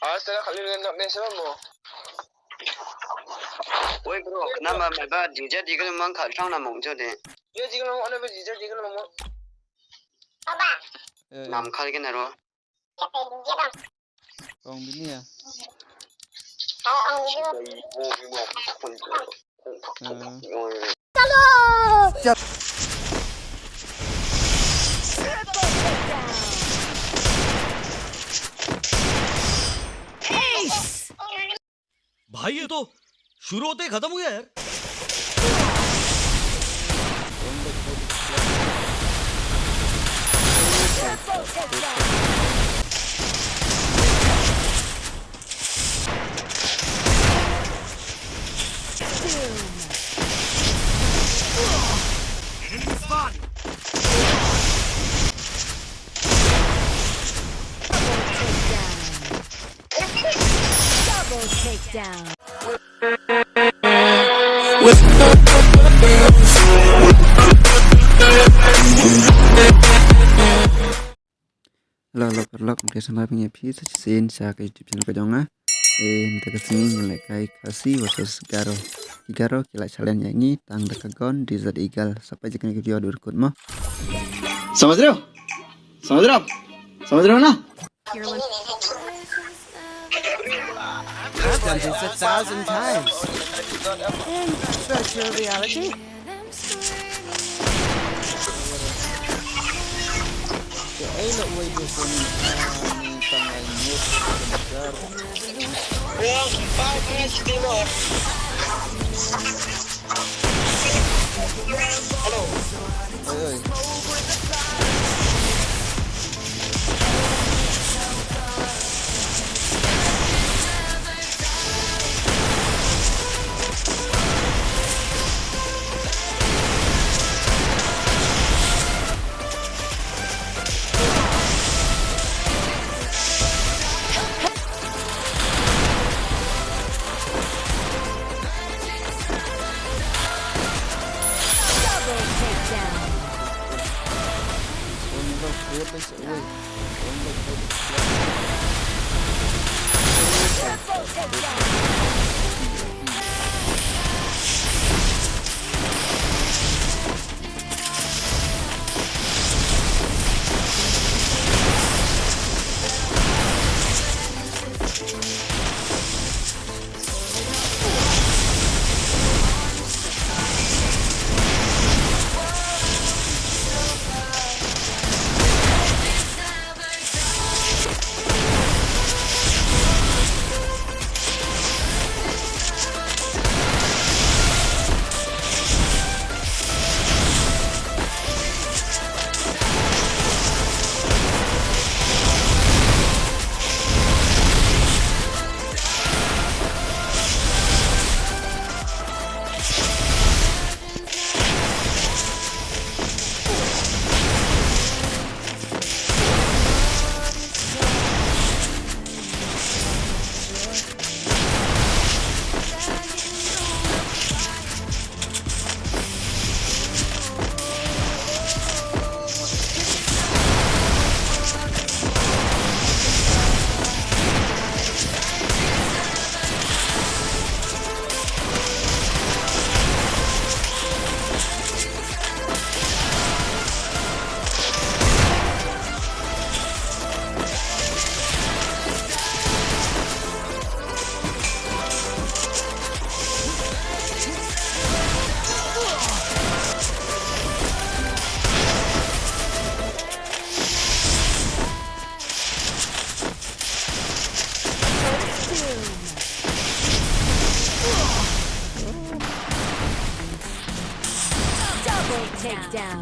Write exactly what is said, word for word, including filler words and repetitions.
Oi bro, kena ma mai ba D J di kena mang ka chang na mong jo de. Eh, eh. Nam kal kena ro. Ong bini ya. Eh. भाई, ये तो शुरू होते ही खत्म हो गया यार। Double takedown. Hello, hello, paralok, ym kren sa lai pynïaid phi sa shisien sha ka YouTube channel ka jong nga. Eh, mynta ka sngi ngi lehkai Khasi versus Garo. Ki Garo ki la challenge ïa ngi tang da ka gun D Z Eagle. Sa peit ïa kane ka video haduh kut mo. समझ रहे हो? समझ रहे हो आप? समझ रहे हो ना? I've done this a thousand times. In virtual reality. Double takedown. Double takedown. Double takedown.